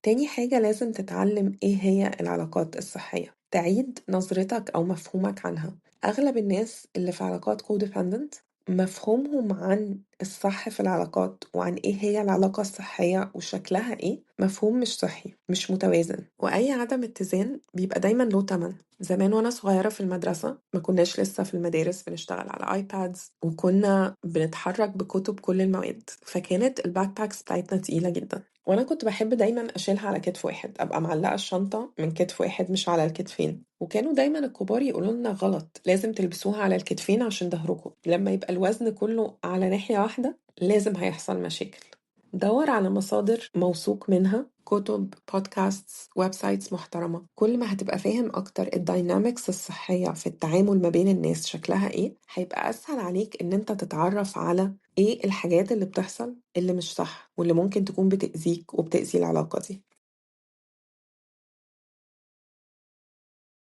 تاني حاجة لازم تتعلم إيه هي العلاقات الصحية، تعيد نظرتك أو مفهومك عنها. أغلب الناس اللي في علاقات codependent مفهومهم عن الصح في العلاقات وعن إيه هي العلاقة الصحية وشكلها إيه مفهوم مش صحي، مش متوازن، وأي عدم اتزان بيبقى دايما له تمن. زمان وأنا صغيرة في المدرسة ما كناش لسه في المدارس بنشتغل على iPads، وكنا بنتحرك بكتب كل المواد، فكانت ال backpacks بتاعتنا تقيلة جدا، وأنا كنت بحب دايما أشيلها على كتف واحد، أبقى معلقة الشنطة من كتف واحد مش على الكتفين. وكانوا دايما الكبار يقولوا لنا غلط، لازم تلبسوها على الكتفين عشان ظهركم، لما يبقى الوزن كله على ناحية واحدة لازم هيحصل مشاكل. دور على مصادر موثوق منها، كتب، podcasts، websites محترمة. كل ما هتبقى فاهم أكتر ال dynamics الصحية في التعامل ما بين الناس شكلها إيه، هيبقى أسهل عليك إن أنت تتعرف على إيه الحاجات اللي بتحصل اللي مش صح واللي ممكن تكون بتأذيك وبتأذي العلاقة دي.